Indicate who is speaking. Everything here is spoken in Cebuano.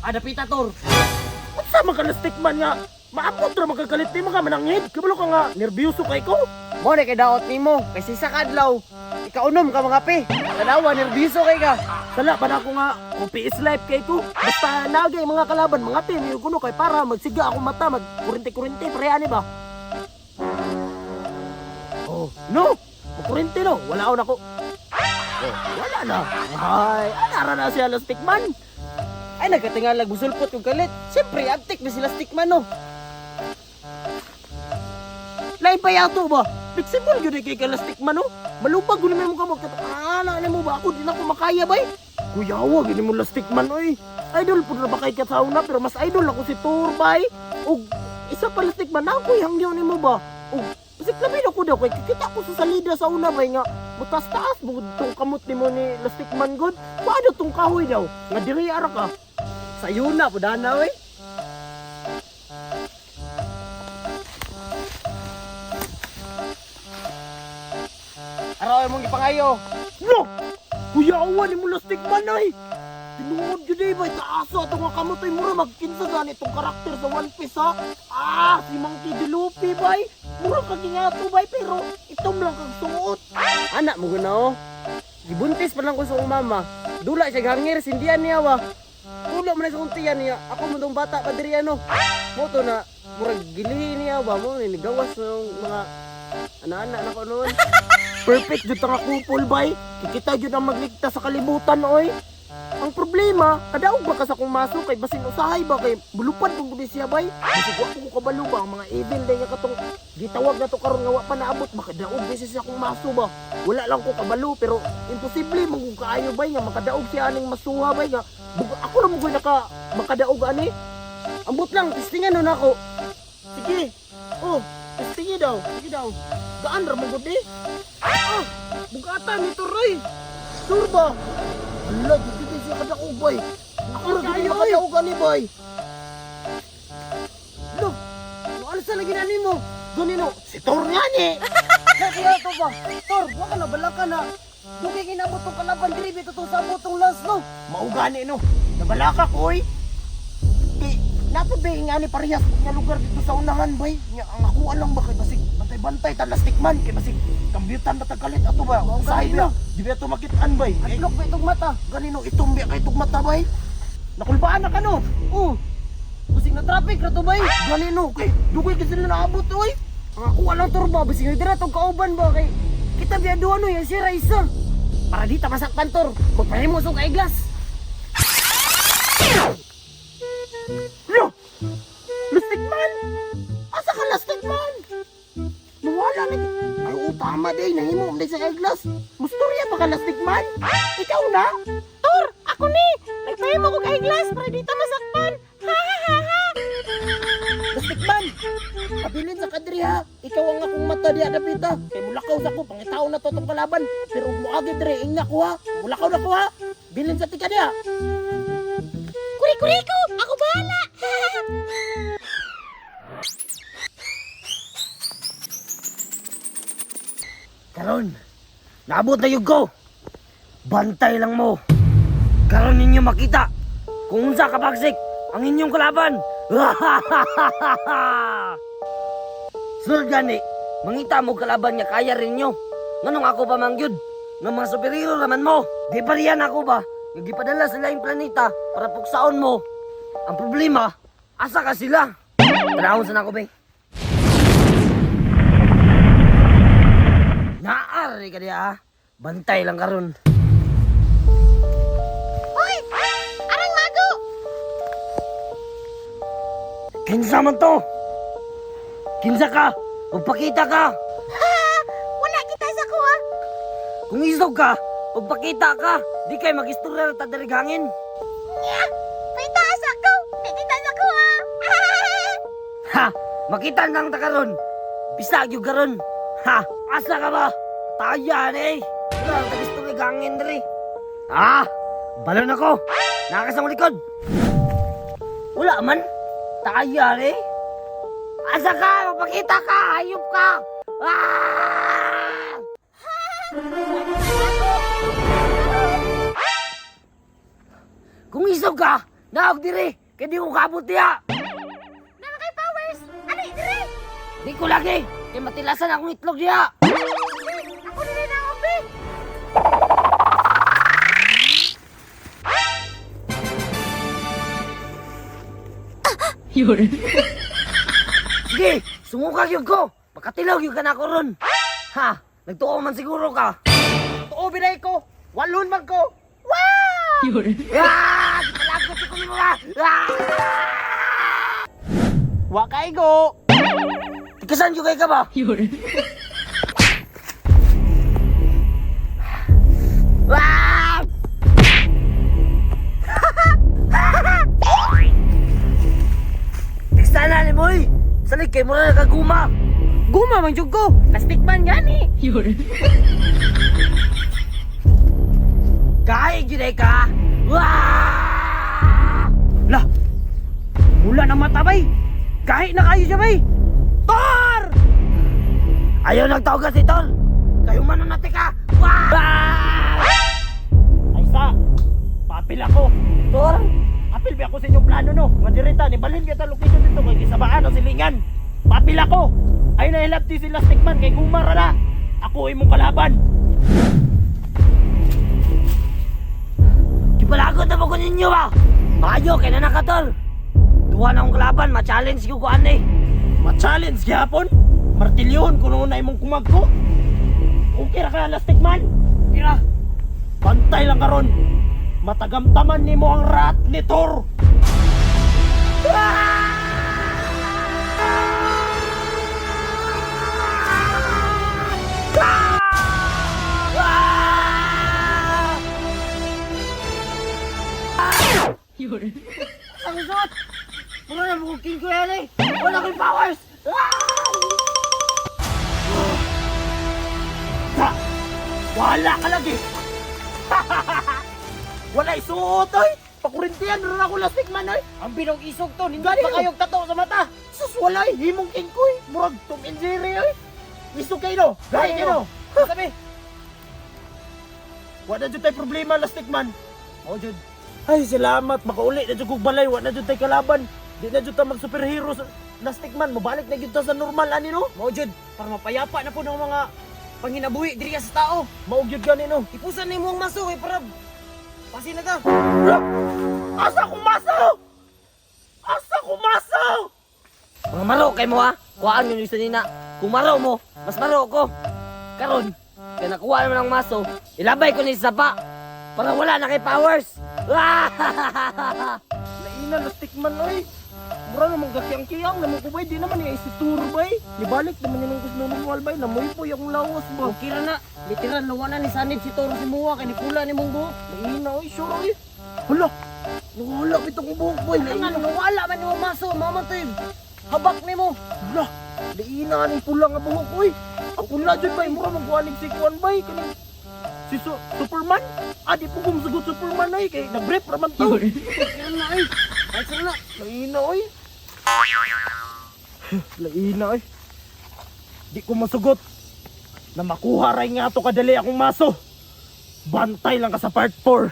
Speaker 1: Adapita, Tor.
Speaker 2: Unsa man ka lastik man nga? Maabot ra magkagalit nimo nga mananghid. Kabalo ka nga nerbiyoso kay ko.
Speaker 1: Mo na kay daot nimo kay sa kadlaw. Ikaunom ka mga pe. Tanawa nerbiyoso kay ka.
Speaker 2: Sala pa na ako nga kopi is life kay ko. Basta nagay mga kalaban mga team yung kuno kay para magsiga ako mata mag kurente-kurente pre ani ba. Oh, no. Kurente no. Wala on ako. Oh, wala na. Ay, anara na siya lastik man.
Speaker 1: Ay nagkatingalag musulpot kog kalit. Siyempre antik ba sila stickman no.
Speaker 2: Lain pa yato ba? Flexible yun eh kay kalastik man oh. Malupag yun mo kamot. Ana na mo ba? Ako di na ko makaya bay. Kuyawa gini mo lastik man oy. Idol po na ba kay kasauna pero mas idol ako si Thor bay. Og isa pa lastik man ako hangyo nimo ba? Og pasiklamin ako daw kay kikita ko sa salida sa una bay nga mutas taas bugod tong kamot nimo ni lastik man god. Paano tong kahoy daw? Nga diri ara ka.
Speaker 1: Sayuna po dana oy. Araw mong gipangayo.
Speaker 2: No! Kuyawa ni mo lastik man ay! Tinuod yun eh, bay. Taas ato nga kamot ay mura magkinsa gani itong karakter sa One Piece ha. Ah, si Monkey D. Luffy bay. Mura kag ingato bay, pero itom lang kag suot.
Speaker 1: Anak mo guna oh. Gibuntis pa lang ko sa akong mama. Dula siya hangir sindihan niya wa. Tulo man na sa kong tiyan niya. Ako mo tong bata pa diri ano. Mo to na murag gilihi niya ba mo ni gawas ng mga ana-ana na ko noon.
Speaker 2: Perfect jud ta nga kupol bay. Kikita jud ang magligtas sa kalibutan oy. Ang problema, kadaog ba ka sa kong maso kay basin usahay ba kay bulupad kung gud siya bay. Basig wa ko kabalo ba ang mga evil day nga katong gitawag na to karon nga wa pa naabot ba kadaog di siya sa akong maso ba. Wala lang ko kabalo pero imposible man kung kaayo bay nga makadaog siya aning masuha bay nga ako ra mo koy naka makadaog ani.
Speaker 1: Ambot lang testingan nun ako.
Speaker 2: Sige. Oh, sige daw, sige daw. Gaan ra mo gud eh. Ah, bugatan ni Turoy. Sure ba? Ala, dito din siya kadaog bay. Ako ra gid makadaog ani bay.
Speaker 1: Lo, ano sa lagi na nimo?
Speaker 2: Ganino, si Tor nga ni.
Speaker 1: Nakiya to ba? Tor, wa ka na balaka na. Dugay kinabot tong kalaban diri bito tong sabot tong last no.
Speaker 2: Maugani no. Nabalaka ko oy. Di, napod ba nga ni parehas nga lugar dito sa unahan bay. Nga ang ako lang ba kay basig bantay-bantay ta lastik man kay basig kambyutan ba tagkalit ato ba? Usahay
Speaker 1: ganino.
Speaker 2: ba? Di ba ito makitaan bay? Eh,
Speaker 1: Adlok ba itong mata?
Speaker 2: ganino itumbi kay tugmata bay. Nakulbaan na ka no.
Speaker 1: Oh. Busing na traffic ra to bay.
Speaker 2: Ganino kay dugay kasi sila naabot oy.
Speaker 1: Ang ako lang turba basing dira tong kauban ba kay kita biya duha no yang sira isa. Para di ta masaktan tor. Magpahimo sa eyeglass.
Speaker 2: Lo! Lastik man! Asa ka lastik man? Nawala na. Ay, oo, tama day. Nahimo mo day sa eyeglass. Mustorya pa ka lastik man? Ikaw na?
Speaker 3: Tor, ako ni! Nagpahimo ko eyeglass para di ta masakpan. Ha ha ha ha!
Speaker 2: Lastik man! Pabilin sa kadri ha. Ikaw ang akong mata di adapita. Kay mulakaw sa ko, pangitao na to tong kalaban. Pero muagi dire, ingna ko ha. Mulakaw na ko ha. Bilin sa tika diha.
Speaker 3: Kuri-kuriko! Ako bahala!
Speaker 1: Karon, naabot na yun ko. Bantay lang mo. Karon ninyo makita kung unsa kabagsik ang inyong kalaban. Sunod gani, mangita mo kalaban nga kaya rin nyo. Nganong ako pa mangyud? Nga mga superhero naman mo. Di pa riyan ako ba? Nga gipadala sila yung planeta para puksaon mo. Ang problema, asa ka sila? Tanahon sa nako, be. Naari ka diya, ah. Bantay lang karon.
Speaker 3: Hoy! Arang mago!
Speaker 1: Kinsa man to? Kinsa ka? Magpakita ka!
Speaker 3: Ha! Wala kita sa kuha!
Speaker 1: Kung isog ka, magpakita ka! Di kay magistorya ng tadarighangin.
Speaker 3: Nya! May taas ako! Di kita sa kuha!
Speaker 1: Ha! Makita nang ta karon. Bisag yung karon. Ha! Asa ka ba? Taya ni! Wala ang tagistorya gangin diri. Ah! Balon ako! Nakasang likod! Wala man! Taya ni! Asa ka? Magpakita ka! Hayop ka! Ah! Kung isog ka, Naog diri! Kay di ko kaabot diha!
Speaker 3: Nana kay powers! Ali, dire!
Speaker 1: Di ko lagi! Kay matilasan akong itlog diha!
Speaker 3: Ako dire na be!
Speaker 1: Sige! Sumuka gyud ko! Makatilaw gyud ka na ako ron! Ha! Nagtuo man siguro ka!
Speaker 2: Tuo biray ko. Walon man ko.
Speaker 1: Ah! Gipalagot ko nimo ah! Ah!
Speaker 2: Wa kay go.
Speaker 1: Tikasan gyud kay ka ba? Ah! Tiksana ni Moy! Salig kay mo na nakaguma!
Speaker 3: Guma man jud ko! Plastic man gani!
Speaker 1: Kaya gyud ay ka! Wah!
Speaker 2: Lah. Mula na mata bay. Gahi na kayo siya bay. Tor!
Speaker 1: Ayaw nagtawag si Tol! Kayo man na ka! Wah!
Speaker 2: Ay sa. Papil ako.
Speaker 1: Tol!
Speaker 2: Apil ba ako sa inyong plano no? Nga dirita ni balhin kita location dito kay gisabaan o silingan. Papil ako. Ay nahilapti si Lastic Man kay gumara na. Ako imong kalaban.
Speaker 1: Gipalagot na mo ko ninyo ba? Maayo kay na naka, Tol! Duha na akong kalaban, ma-challenge ko ko ani.
Speaker 2: Ma-challenge gyapon. Martilyohon kuno na imong kumagko. Okay ra ka Lastic Man.
Speaker 1: Tira!
Speaker 2: Bantay lang karon. Matagamtaman nimo ang rat ni Thor.
Speaker 1: Ang suot! Mura na mo king ko yan eh! Wala ko'y powers! Ah!
Speaker 2: Ha! Wala ka lagi. Wala isuot oy. Pakurintian rin ako Lastic Man oy.
Speaker 3: Ang binog isog to, nindot
Speaker 2: Gani
Speaker 3: pa kayog tato sa mata!
Speaker 2: Sus walay himong king koy. Murag Tom and Jerry oy. Isog kayo no. Gahi kayo no.
Speaker 3: Sabi!
Speaker 2: Wala jud tay problema Lastic Man.
Speaker 3: Oh, jud.
Speaker 2: Ay salamat makauli na jud kog balay wa na jud tay kalaban. Di na jud ta mag superhero sa Lastic Man mobalik na jud ta sa normal ani no.
Speaker 3: Mao jud, para mapayapa na po ng mga panginabuhi diri ka sa tao.
Speaker 2: Mao gyud gani no.
Speaker 3: Ipusan na imong maso kay para pasin na ta.
Speaker 2: Asa kumaso? Asa kumaso?
Speaker 1: Mga maro kay mo ha! Kuhaan yun yung sanina. Kung maro mo, mas maro ko. Karon, kaya nakuha naman ang maso, ilabay ko ni sa sapa. Para wala na kay powers! Ah!
Speaker 2: Laina Lastic Man oy. Mura namang gakiyang-kiyang namang kubay di naman niya si tour bay. Nibalik naman niya nung gusto normal bay namoy po yung lawas ba.
Speaker 3: Okay ra na. Literal luwa na ni sanib si Toro si Muwa kay ni pula ni mong buhok.
Speaker 2: Laina oy sure oy. Hala. Nawala bitaw kong buhok boy.
Speaker 3: Nga
Speaker 2: Laina.
Speaker 3: nawala man nimo maso, mama to habak nimo.
Speaker 2: Hala. Laina aning pula nga buhok oy. Ang pula jud bay mura man kuanig si Kuan bay kaning si Superman. Ah, di po kung sugot Superman oy kay nag-brief ra man to.
Speaker 3: Okay ra na ay. Ay sir na.
Speaker 2: Laina oy. Laina oy. Di ko masugot na makuha ray nga to kadali akong maso. Bantay lang ka sa part 4.